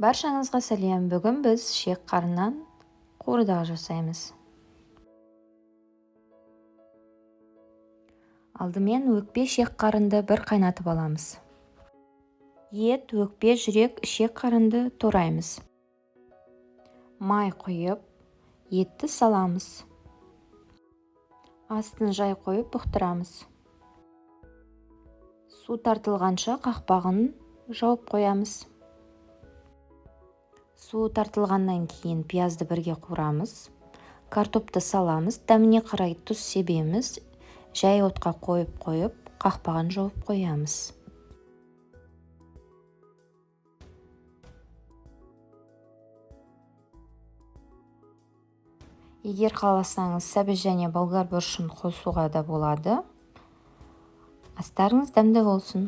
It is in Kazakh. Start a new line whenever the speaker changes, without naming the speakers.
Баршаңызға сәлем. Бүгін біз ішек қарыннан қуырдақ жасаймыз. Алдымен өкпе ішек қарынды бір қайнатып аламыз. Ет, өкпе, жүрек, ішек қарынды тураймыз. Май құйып, етті саламыз. Астын жай қойып бұқтырамыз. Су тартылғанша қақпағын жауып қоямыз. Су тартылғаннан кейін пиязды бірге қуырамыз. Картопты саламыз, дәміне қарай тұз себеміз. Жай отқа қойып, қақпағын жауып қоямыз. Егер қаласаңыз, сәбіз және болгар бұрышын қосуға да болады. Астарыңыз дәмді болсын.